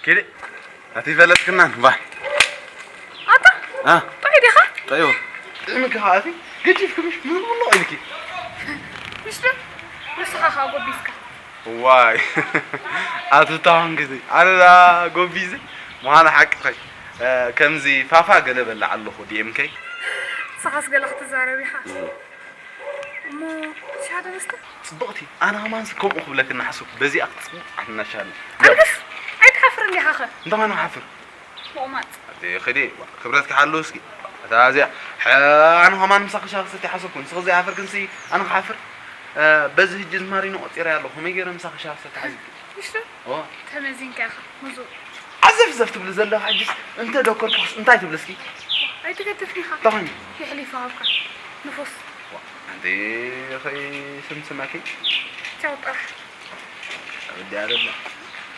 ኪዲ ኣቲ ፈለጥክናን ባ ኣታ አ ጥዑይ ዲኻ? ጠዩ ጥዕምኪ ኸኣቲ ገጂፍኪ ምሽ ምን ብሎ ኢልኪ ምሽ ዶ ንስኻ ኸኣ ጎቢዝካ። ዋይ ኣቲ ታሁን ግዜ ኣረዳ ጎቢዘ ምዃነ ሓቂ ኸይ ከምዚ ፋፋ ገለ በላ ኣለኹ ዲኤምከይ ንስኻስ ገለ ክትዛረብ ኢኻ። እሞ ሻደ መስተ ጽብቕቲ ኣነ ኸማንስ ከምኡ ክብለክና ሓሰብኩ በዚኣ ክትጽብቕ ኣትናሻለ ኣልግስ ኣይትሓፍርን ዲኻ ኸ? እንተኾነ ክሓፍር ሞቕማጽ ኸዲ ክብረትኪ ሓሉ እስኪ እታ እዚኣ ኣነ ኸማን ምሳኺ ሻሂ ክሰቲ ሓሰብኩ ንስኺ ዘይሓፈርክንሲ ኣነ ክሓፍር በዚ ህጂ ዝማሪኖ ቆጺረ ኣለኹ ከመይ ገይረ ምሳኺ ሻሂ ክሰቲ ሓሲብኪ ምሽ ዶ ኦ ተመዚንካ ኢኻ ምዙ ዓዘፍ ዘፍ ትብሊ ዘለኻ ሕጅስ እንተ ደኮርኩስ እንታይ ትብሊ እስኪ ኣይትገድፍኒ ኢኻ ተኾይኑ ይሕሊፋ ሃብካ ንፉስ ኣንቲ ኸይስምስመኪ ቻው ጥራሕ ኣበዲ ኣለላ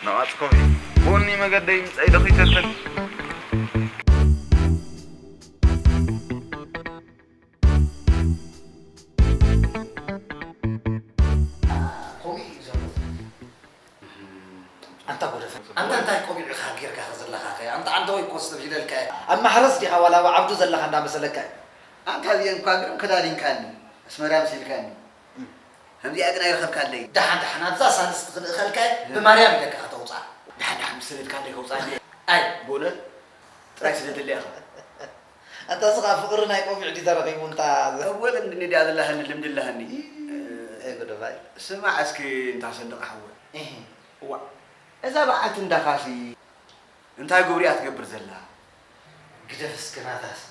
ነቓጽ ኮፊ ጎኒ መገደይ ምጸይ ዶ ከይተርፈን ከምኡ እዩ ዘሎ። ኣንታ ጎደፈ ኣንታ እንታይ ቆቢዕ ኢኻ ጌርካ ዘለኻ ከ ኣንታ ዓንተ ወይ ኮስ ተብሂለልካ ኣብ ማሕረስ ዲኻ ዋላ ኣብ ዓብዱ ዘለኻ እንዳመሰለካ እዩ። ኣንታ እዚአን እኳ ግርም ከዳዲንካኒ ኣስመራ ምሲልካኒ ከምዚኣ ግን ኣይረኸብካለይ። ደሓን ደሓን ኣብዛ ሳልስቲ ክንእኸልካ እየ ብማርያም ኢለካ ከተውፅኣ። ደሓን ደሓን ምስ ሰደድካለይ ከውፅኣኒ። ኣይ ብእውነት ጥራይ ስደደለይ ኢኻ። ኣታ እዚ ኸዓ ፍቕሪ ናይ ቆቢዕ ድዩ ተረኺቡ እንታ እወ ልምዲ እንድያ ዘለሃኒ ልምዲ ኣለሃኒ። ኣይ ጉደፋይ። ስማዕ እስኪ እንታ ሰንደቕ ሓወይ። እህ። እዋ እዛ በዓልቲ እንዳኻሲ እንታይ ግብሪ እያ ትገብር ዘላ? ግደፍ እስኪ ናታስ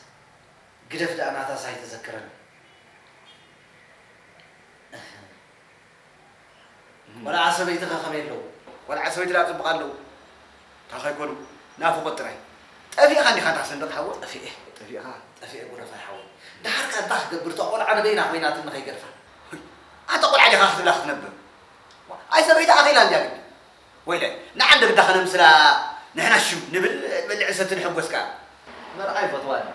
ግደፍ ደኣ ናታስ ኣይተዘክረኒ። ቆልዓ ሰበይትኸ ከመይ ኣለዉ? ቆልዓ ሰበይቲ ደኣ ጽቡቕ ኣለዉ። እንታይ ከይኮኑ ናፍቖት ጥራይ። ጠፊእኻ እንዲኻ እንታ ሰንደቕ ሓወ? ጠፊኤ። ጠፊእኻ? ጠፊኤ ጎደፋይ ሓወ። ደሓር ከ እንታይ ክገብር እታ ቆልዓ ንበይና ኮይናትኒ ከይገድፋ። ኣንታ ቆልዓ ዲኻ ክትብላ ክትነብር? ኣይ ሰበይቲ ኣኺላ እንድያ ግዲ። ወይለ ንዓንደ ግዳ ከነምስላ ንሕና ሽም ንብል ንበልዕ ንሰቲ ንሕጎስ ከኣ። መርዓ ይፈትዋ ድዩ?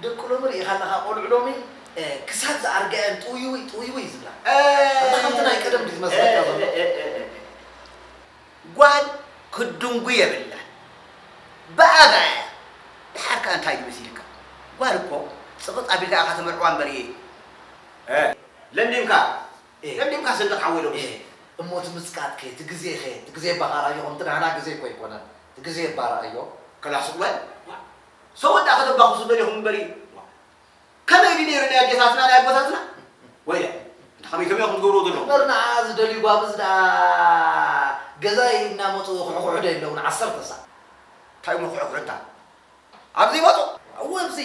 ደቂ ሎሚ ርኢኻ ኣለኻ ቆልዑ ሎሚ ክሳብ ዝኣርገአን ጥውይውይ ጥውይውይ ዝብላ። ኣንታ ከምቲ ናይ ቀደም ድዩ ዝመስለካ ዘሎ? ጓል ክድንጉ የብላን። ብኣጋ እያ። ድሓር ከኣ እንታይ ድዩ መሲልካ? ጓል እኮ ጽቕጥ ኣቢልካ ኢኻ ተመርዕዋ እምበር እየ። ለምዲምካ ለምዲምካ ሰንደቕ ሓወይ ሎምስ። እሞ እቲ ምጽቃጥ ከ እቲ ግዜ ከ እቲ ግዜ ባኻ ርኣዮ ከምቲ ናህና ግዜ እኮ ኣይኮነን እቲ ግዜ እባ ርኣዮ። ከላስ እወ ሰው እንዳ ከተባኽሱ ደሊኹም እምበሪ ከመይ ድዩ ነይሩ ናይ ኣዴታትና ናይ ኣቦታትና ወይለ እንተ ከመይ ከመይ ኢኹም ትገብርዎ ዘለኹም እምበር ንዓ ዝደልዩ ጓብዝ ደኣ ገዛይ እናመፁ ክሕኩሑ ዶ የለውን ዓሰርተ ሰዓት እንታይ እሞ ክሕኩሑ እንታ ኣብዚ ይመፁ እወ ኣብዚ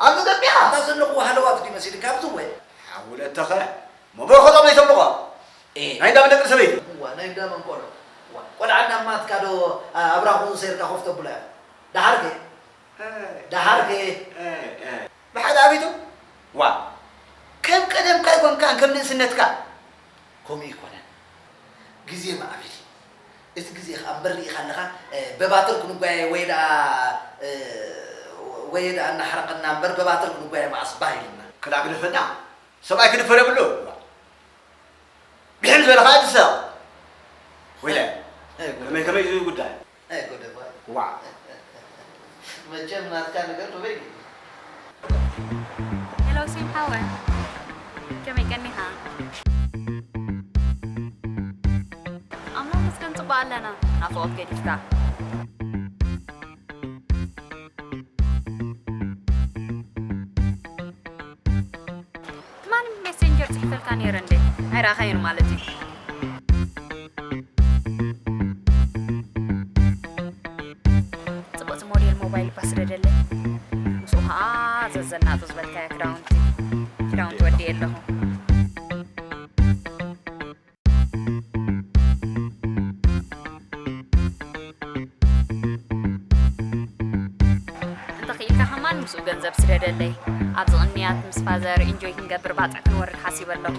ኣብዚ ገቢኻ እንታ ዘለኹ ሃለዋት ድዩ መሲልካ ኣብዚ እወ ሓውለተኸ መበርኸቶም ኣይተብልኾ ናይ እንዳ መደቅር ሰበይቲ እዋ ናይ እንዳ መንቆሎ እዋ ቆልዓ እናማትካ ዶ ኣብራኹ ሰይርካ ኮፍ ተብሎ እያ ደሓር ከ ደሓር ከ ብሓደ ኣቢቱ ዋ ከም ቀደምካ ኣይኮንካን ከም ንእስነትካ ከምኡ ይኮነን ግዜ ማዕቢል እቲ ግዜ ከዓ እምበር ርኢኻ ኣለኻ በባትር ክንጓየ ወይ ደኣ ወየ ደኣ እናሓረቐና እምበር በባትር ክንጓየ መዓስ ባህ ኢልና ክላእ ግደፈና ሰብኣይ ክድፈር የብሉ ብሕም ዝበለ ከዓ ትሰቕ ወይለ ከመይ ከመይ እዩ ጉዳይ ኣይጎደፋ ዋ መቸም ናትካ ነገር ዱበይ ሄሎ ሴም ሓወ ከመይ ቀኒኻ ኣምላኽ መስገን ጽቡቕ ኣለና ናፍቖት ገዲፍካ ትማሊ ሜሴንጀር ጽሒፈልካ ነይረ እንዴ ኣይረኣኻዮን ማለት እዩ ጽቡቕቲ ሞዴል ሞባይል እባ ስደደለይ ምስኡ ኸዓ ዘዘናጡ ዝበልካዮ ክዳውንቲ ክዳውንቲ ወዲየ ኣለኹ እንተኽኢልካ ከማን ምስኡ ገንዘብ ስደደለይ ኣብዚ ቅንያት ምስ ፋዘር ኢንጆይ ክንገብር ባጽዕ ክንወርድ ሓሲበ ኣለኹ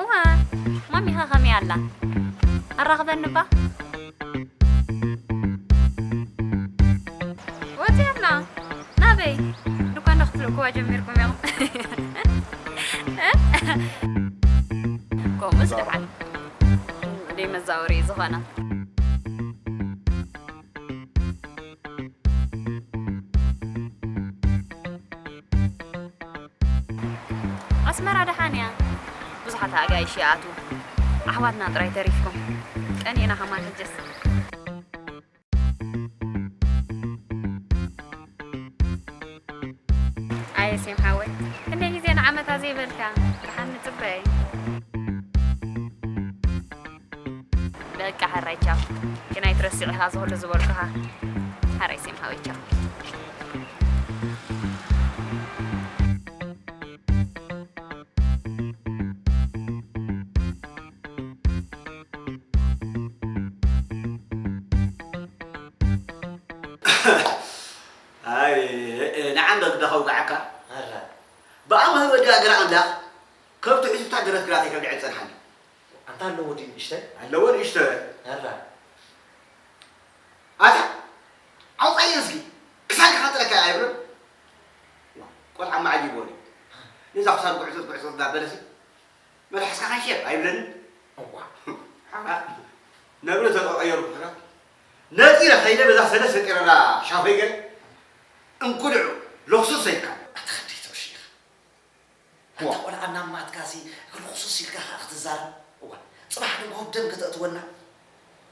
እዋ ማሚኻ ከመይ ኣላ ኣራኽበኒ እባ ወፂኣና ናበይ ድኳን ዶ ክትልእክዋ ጀሚርኩም ኢኹም ከምኡስ ደሓን እንዴ መዛወሪ እዩ ዝኾና። ኣስመራ ደሓን እያ። ብዙሓት ኣጋይሽ ይኣትዉ። ኣሕዋትና ጥራይ ተሪፍኩም። ቀኒእና ከማን ሕጅስ። ኣየ ሴም ሓወይ፣ ክንደይ ግዜ ንዓመታ ዘይበልካ፣ ደሓን ንጽበይ። በቃ ሕራይ ቻው። ግን ኣይትረስዕ ኢኻ እዚ ኩሉ ዝበልኩኻ። ሕራይ ሴም ሓወይ ቻው። ኣይ፣ ንዓንደ ግዳ ከውግዓካ። ኣረ። ብኣማይ ወዲ ኣገረ ኣምላኽ፣ ከብቲ ሒዙ ወታደራት ግራተይ ከብልዐን ጸንሓኒ። ኣንታ ኣለዎ ድዩ ንእሽተይ? ኣለዎ ንእሽተይ። ኣረ። ኣታ፣ ኣውጻዮ እስኪ፣ ክሳድካ ከጥረካ እየ ኣይብሎን። ቆልዓ እማ ዓጂብዎ ድዩ? ነዛ ክሳዱ ጉዕዞት ጉዕዞት እንዳበለሲ፣ መልሓስካ ካንሸብ ኣይብለንን። እዋ። ሓራ፣ ነብሪ ተቀየሩ። ሓራ፣ ነጢረ ከይደ በዛ ሰለስተ ጤረራ ሻፈይ ገለ እንኩድዑ ልኽሱስ ሰይድካ። ኣታ ክንደይ ተውሽ ኢኻ። እዋ። ኣታ ቆልዓ እናማትካሲ ልኽሱስ ኢልካ ከኣ ክትዛረብ። እዋ። ጽባሕ ንግሆ ደም ከተእትወና።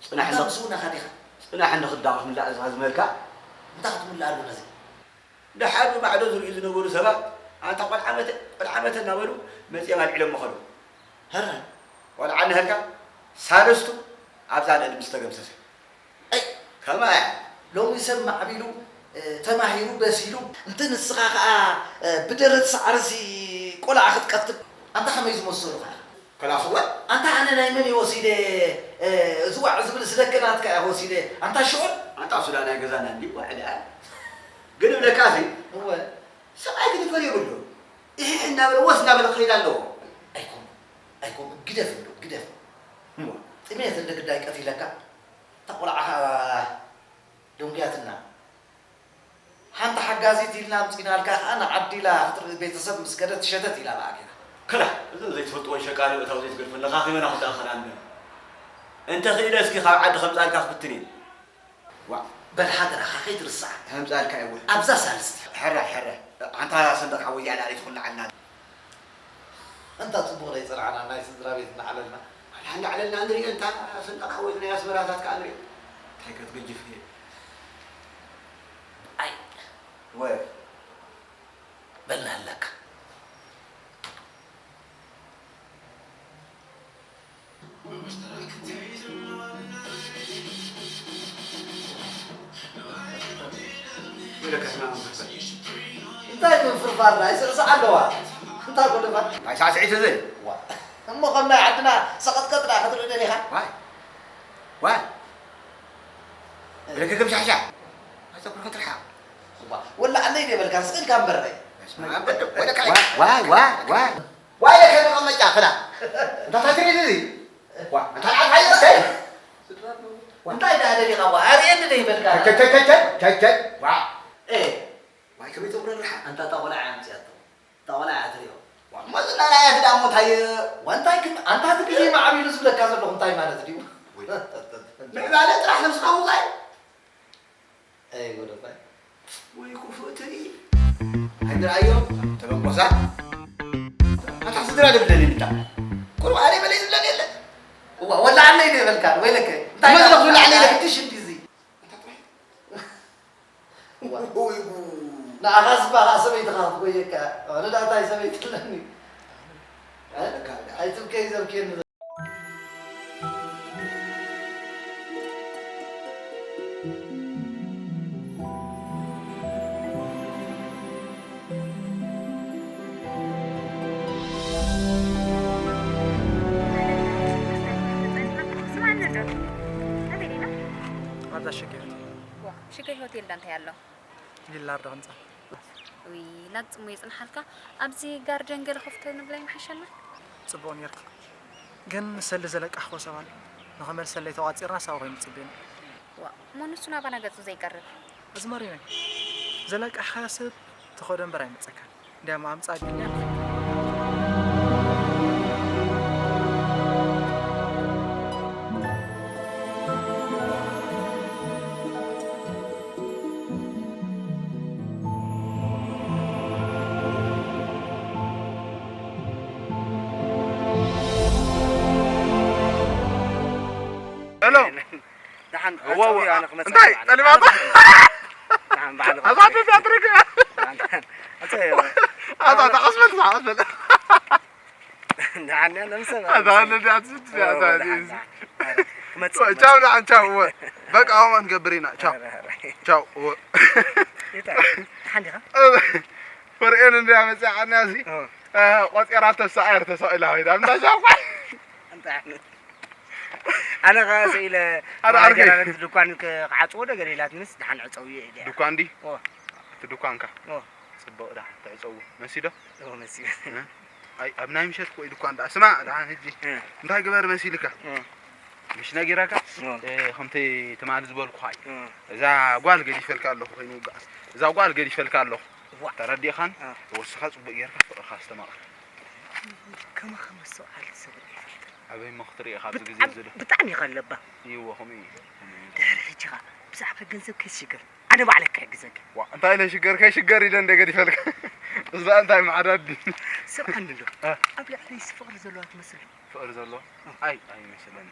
ጽናሕ ኣታ እንዶ-፣ ምስውና ኻ ዲኻ? ጽናሕ እንዶ ክዳቕስ ምላእ እዛ ዝመልካ። እንታይ ክትምልኣሉ ነዚ? ደሓር ብማዕዶ ዝርእዩ ዝነበሩ ሰባት፣ ኣንታ ቆልዓ መተ-፣ ቆልዓ መተ እናበሉ መጺኦም ኣልዒሎሞ ኸዱ። ሀረ። ቆልዓ እናሃልካ ሳለስቱ ኣብዛ ልዕሊ ምስ ተገምሰሰ። ኣይ! ከማይ! ሎሚ ሰብ ማዕቢሉ፣ እ፣ ተማሂሩ፣ በሲሉ፣ እንተ ንስኻ ኸኣ፣ እ፣ ብደረት ሳዕርሲ ቆልዓ ክትቀትል፣ ኣንታ ከመይ ዝመሰሉ ኸኣ? ከላስ እወ። ኣንታ ኣነ ናይ መን እየ ወሲደ፣ እ፣ እዚ ዋዕ ዝብል ስለ ከ ናትካ እየ ወሲደ። ኣንታ ሽኦል። ኣንታ ሱዳናይ ገዛና እንዲ ዋዕ ደኣ። ግን እብለካ እዚ እወ። ሰብኣይ ክድፈር የብሉ። እህ እናበለ ወስ እናበለ ክኸይድ ኣለዎ። ኣይኮን፣ ኣይኮን፣ ግደፍ እንዶ፣ ግደፍ። እሞ። ጥሜት እንደ ግዳይ ቀቲለካ፣ እታ ቆልዓ ኸኣ ደንጉያትና። ሓንቲ ሓጋዚት ኢልና ኣምጺናልካ ኸኣ ንዓዲ ኢላ ክትርኢ ቤተሰብ ምስ ከደት ሸተት ኢላ ብኣኬራ። ከላ፣ እዘን ዘይትፈልጥወን ሸቃሪ እታው ዘይትገድፈን ለኻኺበና ክልተ ኣኸላ እንደ። እንተ ኽኢለ እስኪ ካብ ዓዲ ከምጻልካ ክፍትን እየ። ዋ። በል ሓደራኻ ከይትርስዓ። ከምጻልካ እየ ወይ። ኣብዛ ሳልስቲ። ሕራይ፣ ሕራይ። ኣንታ ሰንደቕ ሓወይ ያላ ኣይትኹላዓልና። እንታ ጽቡቕ ደይ ጸናዕና ናይ ስድራ ቤት እናዕለልና። ኣላ እናዕለልና ንሪኦ እንታ ሰንደቕ ሓወይ ናይ ኣስመራታት ከኣ ንሪኦ። እንታይ ከትገጅፍ እየ። ኣይ። ወይ። በልና ኣለካ። እንታይ ምፍርፋር? ኣይስዕስዕ ኣለዋ። እንታይ ጎደፋ? ናይ ሳዕስዒት እዚ። ዋ። እሞ ከም ናይ ዓድና ሰቐጥቀጥ ደኣ ክትርኢ ደሊኻ? ዋይ። ዋይ። ረከከም ሻሕሻሕ። ኣይተኩርኩ ትርሓቕ። ዋ፣ ወላ ኣለይ ደበልካ፣ ስቕ ኢልካ እምበር። ዋይ፣ ዋይ፣ ዋይ። ዋይ ለከ መቐመጫ ክላ። እንታይ ትሪኢ እዚ? ዋ፣ እንታይ ዓባይ እንታይ? እንታይ ደኣ ደሊኻ? ዋ፣ ኣርእየኒ ደይበልካ? ቸ፣ ቸ፣ ቸ፣ ቸ፣ ቸ፣ ቸ፣ ዋ። ኤ። ዋይ፣ ከመይ ተጉረርሓ? ኣንታ እታ ቆልዓ እያ ኣምጺኣቶ። እታ ቆልዓ እያ ትሪኦ። ዋ፣ እሞ ዝናራያት ደኣ እሞ እንታይ? ዋ፣ እንታይ ግን፣ ኣንታ እቲ ግዜ ማዕቢሉ ዝብለካ ዘለኹ እንታይ ማለት ድዩ? ወይ። ምዕባለ ጥራሕ ነብስኻ ምውጻእ እዩ። ኣይ ጎደፋይ። ወይ ክፉእ ትርኢ። ኣይትርኣዮ፣ ተበንኮሳ። ኣታ ስድራ ደብደኒ እንታ። ቁሩብ ኣነ በለይ ዝብለኒ የለ። እዋ፣ ወላ ዓለይ ዘይበልካ፣ ወይለከ። እንታይ መድረኽ ኢኻ? ዝብላዕ ለይለ። ኣይትሽ እንዲ እዚ። ኣታ ጥራይ። እዋ። ወይ ጉድ። ንዓኻ ዝባኻ ሰበይትኻ ክትጎየካ። ኣነ ደኣ እንታይ ሰበይቲ ኣለኒ? እ? ኣይትብከይ ዘብክየኒ። ኣብዛ ሽግር። ዋ፣ ሽግር ሆቴል ዳ እንታይ ኣሎ? ቪላ ዶ ህንጻ? ውይ፣ ላጽሞ ይጽንሓልካ። ኣብዚ ጋርደን ገለ ኮፍ ተንብላ ይምሓሸና። ጽቡቕ ኔርኪ። ግን ንሰሊ ዘለቃሕኮ ሰብ ኣሎ። ንኸመልሰለይ ተቋጺርና ሳብ ኮይኑ ጽቤና። ዋ፣ እሞ ንሱ ናባና ገጹ ዘይቀርብ? እዚ መሪነይ። ዘለቃሕካ ሰብ ተኸዶ እምበር ኣይመጸካን። እንዲያም ኣምጻ ቢልያ። ደሓን እወ፣ እወ። ኣነ ክመጽእ እንታይ? ባዕሉ። ጠሊባቶ? ደሓን ባዕሉ ኣታ ክመጽእ። ኣትሪክ። ኣታ፣ ኣታ፣ ቀስ በል፣ ቀስ በል። ደሓን እያ፣ ነምሰ ኣታ፣ ኣታ፣ ኣታ፣ ኣታ፣ እወ፣ ኣታ፣ ደሓን፣ ደሓን። ክመጽእ፣ ቻው፣ ደሓን፣ ቻው፣ እወ። በቃ፣ ኣሁን ክንገብር ኢና፣ ቻው። ኧረ፣ ኧረ። ቻው፣ እወ። ይታ፣ ደሓን ዲኻ? ወርኤን እንድያ መጽኣ፣ ዓና እዚ። እወ። እ፣ ቆጺራ ተሳኣየር ተሳኢላ ወይ ዳም እንዳሻኳ። እንታይ ዓይነት? ኣነ ኸኣ ስኢለ ኣነ ዓርከይ። ማናጀር ነቲ ድኳን ክ-፣ ክዓጽዎ ዶ ገለ ኢላትንስ፣ ደሓን ዕጸውዮ ኢለ እያ። ድኳን ድዩ? እወ። እቲ ድኳንካ? እወ። ጽቡቕ ደሓን ትዕጸዎ። መሲዶ? እወ፣ መሲዶ። እ? ኣይ፣ ኣብ ናይ ምሸት ኮይ ድኳን ደኣ። ስማዕ፣ ደሓን ሕጂ። እ። እንታይ ግበር መሲልካ? እ። ምሽ ነጊረካ? እ። እ፣ ከምቲ ትማሊ ዝበልኩኻ እዩ። እ። እዛ ጓል ገዲፈልካ ኣለኹ ኮይኑ ውግኣስ። እዛ ጓል ገዲፈልካ ኣለኹ። ዋ። ተረዲእኻን? እ። ወስኻ ጽቡቕ ጌርካ ፍቕርኻ ኣስተማቕር። ከማኻ መስተውዓል ሰብ ኣይፈልጥን። ኣበይ እሞ ክትርኢ ካብዚ ግዜ ብጣዕሚ፣ እዚ ዶ? ብጣዕሚ ኢኻ ለባም። እይዎ፣ ከምኡ እዩ። ከምኡ እዩ። ድሕሪ ሕጂ ኸኣ ብዛዕባ ገንዘብ ከይትሽገር፣ ኣነ ባዕለይ ክሕግዘካ። ዋ፣ እንታይ ኢለ ሽገር ከይሽገር ኢለ እንደ ገዲፈልካ። እዚ ደኣ እንታይ መዓዳዲ? ስምዓኒ ኣሎ። እ። ኣብ ልዕለይስ ፍቕሪ ዘለዋ ትመስል። ፍቕሪ ዘለዎ? እ። ኣይ፣ ኣይመስለኒ።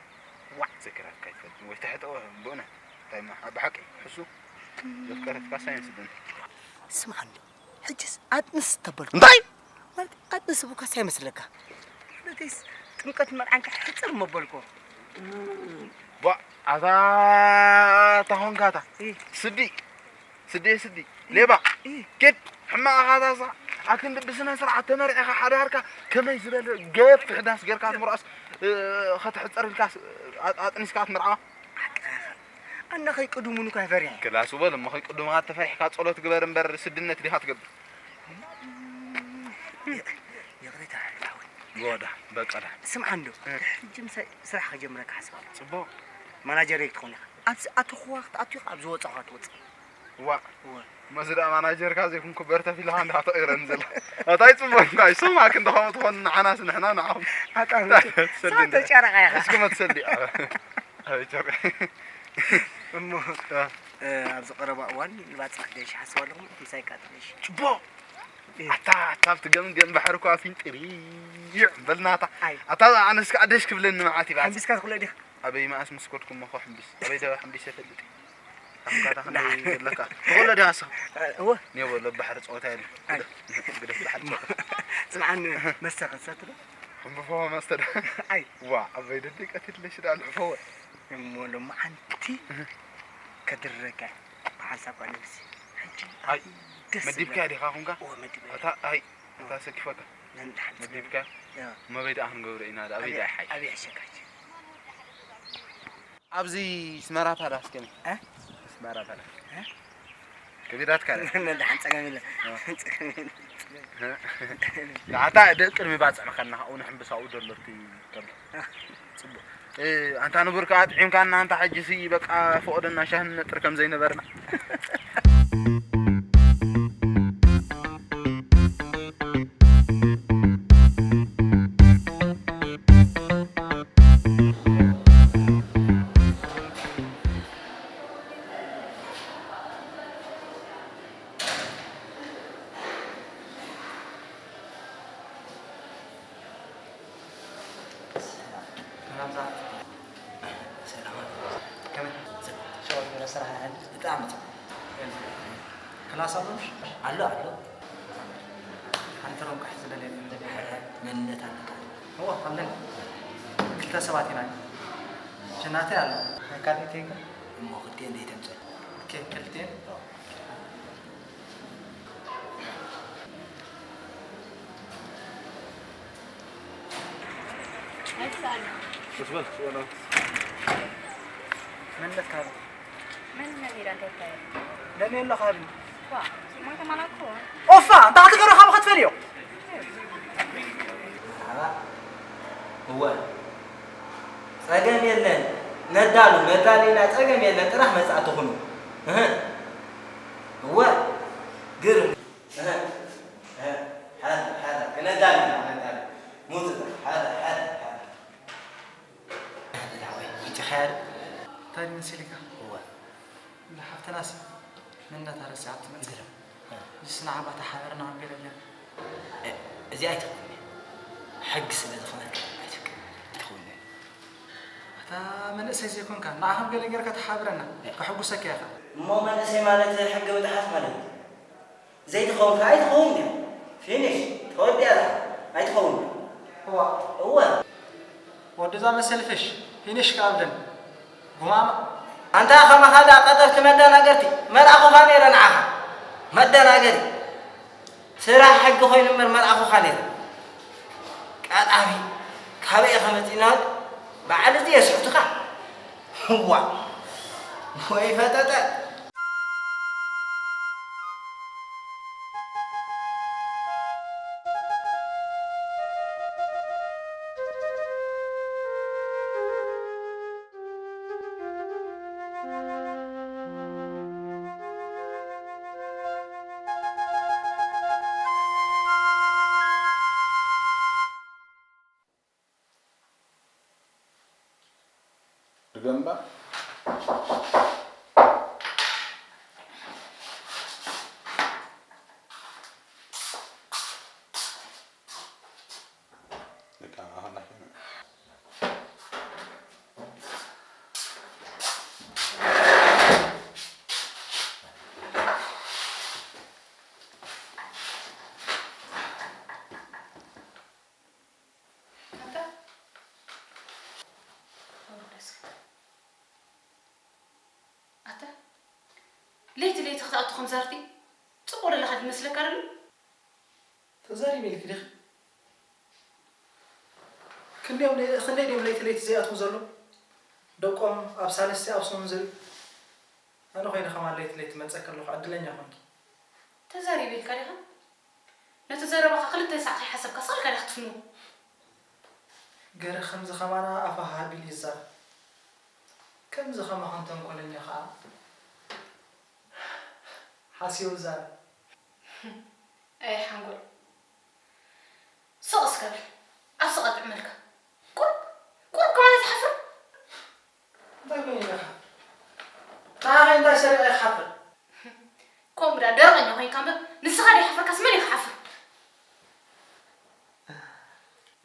ዋ። ዘኪራትካ ኣይትፈልጥን ወይ ተሕጠወ ብእውነት። እንታይ እሞ፣ ብሓቂ፣ ሕሱ ዘፍቀረትካስ ኣይመስለኒ። ስምዓኒ፣ ሕጅስ ኣጥንስ ተበልኩ። እንታይ? ማለት ኣጥንስ እኮ እንታይ ይመስለካ? ማለትስ ጥምቀት መርዓን ከሕጽር መበልኩ። ቧ፣ ኣታ፣ ኣታ ኾንካ ኣታ። እ። ስዲ፣ ስዲ፣ ስዲ፣ እ። ሌባ። እ። ኬድ፣ ሕማቕ ኣኻ ኣታ፣ ኣክንዲ ብስነ ስርዓት ተመርዒኻ ሓዳርካ ከመይ ዝበለ ገፊሕ ዳስ ጌርካ ትምርዖስ፣ እ፣ ከተሕጽር ኢልካስ፣ ኣ-፣ ኣጥኒስካ ትምርዓዋ? ሓቅኻ ኢኻ። ኣነ ከይቅድሙኒ እኳ እየ ፈሪሐ። ክላስ በል እሞ ከይቅድሙኻ ተፈሪሕካ ጸሎት ግበር እምበር ስድነት ዲኻ ትገብር? ይቕሬታ ሓወይ። ጎዳ፣ በቃ ዳ። ስምዓ እንዶ፣ እ። ሕጂ ምሳይ ስራሕ ከጀምረካ ሓስብ ኣለኹ። ጽቡቕ። ማናጀረይ ክትኾን ኢኻ። ኣብዚ ኣተኹዋ ክትኣቱ ኢኻ፣ ኣብ ዝወጻኹ ክትወጽእ። ዋ። እወ። መዚ ደኣ ማናጀርካ ዘይኩንኩ በርተፍ ኢልኻ እንዳ ተቐይረኒ ዘላ። ኣታይ ጽቡቕ እንኳ ይሰማዕክ እንዳ ከምኡ ትኾን ንዓናስ ንሕና ንዓኹም። ኣታ እንታይ ትሰሊ ሰባት እንዳ ተጨረቓ ኢኻ። እስኪ መትሰሊ። ኣበይ ጨርቂ? እሞ፣ እ። እ፣ ኣብዚ ቀረባ እዋን ንባጽዕ ክገይሽ ሓስብ ኣለኹ፣ ምሳይ ከኣ ትገይሽ። ጽቡቕ። እ። ኣታ፣ ኣታ ኣብቲ ገምገም ባሕሪ እኮ ኣፊንጢሪዕ በልናታ። ኣይ። ኣታ ኣነስ ከኣ ደሽ ክብለኒ መዓት ይባጽዕ። ሓምቢስካ ትኽሎ ዲኻ? ኣበይ መኣስ ምስ ከድኩ እሞ እኮ ሕምብስ። ኣበይ ደኣ ሓምቢሰ እፈልጥ? ኣንካታ ክንደይ ደሓን። ዘለካ? ትኽሎ ዲኻ ንስኻ? እወ። ኔቦ፣ ሎ ባሕሪ ጸወታ የለ። ኣይ። ግደፍ፣ ግደፍ ባሕሪ ጸወታ። ስምዓኒ፣ መስተ ክትሰቲ ዶ? ሕምብፎ መስተ ዶ? ኣይ። ዋ፣ ኣበይ ደደይ ቀቲልለሽ ደኣ ልሕፈወ። እሞ ሎማዓንቲ እህ። ከድርረካ ብሓንሳብ ጓል ኣንስተይቲ። ሕጂ ኣይ፣ ደስ መዲብካ ዝብለካ። ዲኻ ኹንካ? እወ፣ መዲበ። ኣታ፣ ኣይ፣ ኣታ ሰኪፈካ። ነንድሓን መዲብካ? እያ። መበይ ደኣ ክንገብሮ ኢና ደኣ፣ ኣበይ ኣበይ፣ ደኣ ይሓይሽ? ኣበይ ይሕሸካ ሕጂ? ኣብዚ ስመራ ፓላስ ከመይ? እ? ስመራ ፓላስ። እ? ከቢዳትካ ለ? ነንድሓን ጸገም የለን። እ። ጸገም የለን። እ። ንዓታ ደቂ ቅድሚ ባጽዕ መኸና፣ ካብኡ ንሕምብሳኡ ደሎ እቲ ከብዲ። እ። ጽቡቕ። እ፣ ኣንታ ንቡር ከኣ ጥዒምካና፣ ኣንታ ሕጂ ሲ በቃ ፈቐደና ሻሂ ንነጥር ከም ዘይነበርና። ሰላም፣ ሰላም። ሰላም። ከመይ? ጽቡቕ። ሸው ዝበለ ስራሕ ይሓል። ብጣዕሚ ጽቡቕ። ክላስ ኣሎ ምሽ? ኣሎ፣ ኣሎ። ሓንቲ ሮም ክሕዝ ደልየ። ሓደ መንነት ኣለካ? እወ፣ ኣለኒ። ክልተ ሰባት ኢና። ሸናተይ ኣሎ። ናይ ካልኦተይ ከ? እሞ ክልቲኤን ደይ ተምጽእ? ኦኬ፣ ክልቲኤን? እወ። ኣይትስኣል። በስ በል፣ ስወላ። መንነት ካብ መን መን ኢላ እንታይ እንታይ? ለኔ ኣሎ ካብ ዋ፣ ሞይተ ማላኮ። ኦፋ፣ እንታይ ክትገብሩ ካብ ክትፈልዮ? እወ። ጸገም የለን። ነዳሉ፣ ነዳሉ ኢና፣ ጸገም የለን። ጥራሕ መጻእቲ ኩኑ። እህ። እወ። ግርም። እህ። እህ። ሓዛ፣ ሓዛ። ክነዳሉ ኢና፣ ነዳሉ። ሙት፣ ሓዛ፣ ሓዛ፣ ሓዛ። ደሓን ወይ? ሕጂ ኸያድ? እንታይ መሲልካ? እወ። እንዳ ሓፍትናስ መንነታ ረሲዓ ትመጽእ። ግርም። እ። እዚስ ንዓባታ ሓበርና ኣቢለለን። እ፣ እዚኣ ኣይትኸውን እያ። ሕጊ ስለ ዝኸለከለ ኣይትፍቀድ። ኣይትኸውን እያ። ኣታ መንእሰይ ዘይኮንካ ንዓኸም ገለ ጌርካ ተሓብረና። ከሕጉሰካ ኢኻ። እሞ መንእሰይ ማለት ሕጊ ምጥሓስ ማለት እዩ። ዘይትኸውን ከዓ ኣይትኸውን እያ። ፊኒሽ። ተወዲኣ እያ። ኣይትኸውን እያ። እዋ። እወ። ወዲ እዛ መሰል ፍሽ ፊኒሽ ከኣብለን ጉማማ። ኣንታ ከማኻ ደኣ ቀጠፍቲ መደናገርቲ መርኣኹኻ ነይረ ንዓኻ። መደናገሪ። ስራሕ ሕጊ ኮይኑ እምበር መርኣኹኻ ነይረ። ቀጣፊ። ካበይ ኢኻ መፂእና? በዓል እዚ የስሕቱኻ። እዋ። ወይ ፈጠጠ። ድገምባ። ኣታ ለይቲ ለይቲ ክትኣቱ ከም ዛርቲ ጽቡቕ ዘለኻ ድመስለካ ደሎ? ተዛሪበ ኢልኪ ዲኺ? ክንደዮም ክንደይ ድዮም ለይቲ ለይቲ ዘይኣትዉ ዘለዉ? ደቆም ኣብ ሳልስቲ ኣብ ሰሙን ዝርኢ ኣነ ኮይነ ከማን ለይቲ ለይቲ መጸኪ ኣለኹ ዕድለኛ ኮንኪ። ተዛሪበ ኢልካ ዲኻ? ነቲ ዘረባኻ ክልተ ሳዕ ከይሓሰብካ ሳልካ ዲኻ ትፍንዎ? ገረ ከምዚ ከማና ኣፋ ሃሃ ኣቢሉ ይዛረብ። ከምዚ ከማኽን ተንኮለኛ ከኣ ሓሲቡ ይዛረብ። ኣየ ሓንጎል ስቕ እስከ በል ኣብ ስቓ ጥዕመልካ ቁሩብ ቁሩብ ከማን ኣይትሓፍርን? እንታይ ኮይነ ኢለ ክሓፍር? ንዓኸ እንታይ ሰሪቐ እየ ክሓፍር? ከምኡ ድኣ ደረቐኛ ኮይንካ እምበር ንስኻ ደይሓፈርካስ መን እዩ ክሓፍር?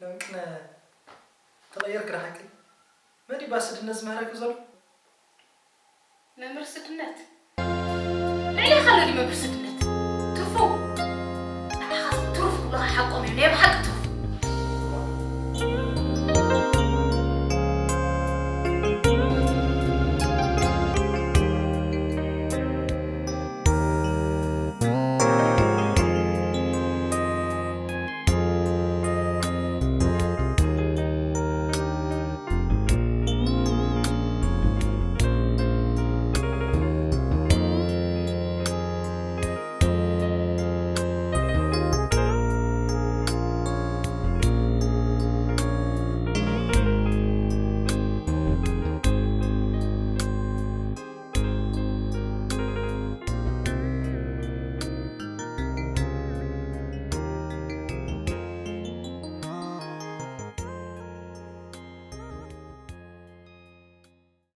ሎምቅነ ተቐየርኪ ዶ ሓቂ? መን እዩ ባስድነት ዝምህረኪ ዘሎ? መምህር ስድነት ልዕሌኻ ኣሎ ድዩ መምህር ስድነት? ትርፉ ንዓኻስ ትሩፍ ክብሉኻ ሓቆም እዮም ናይ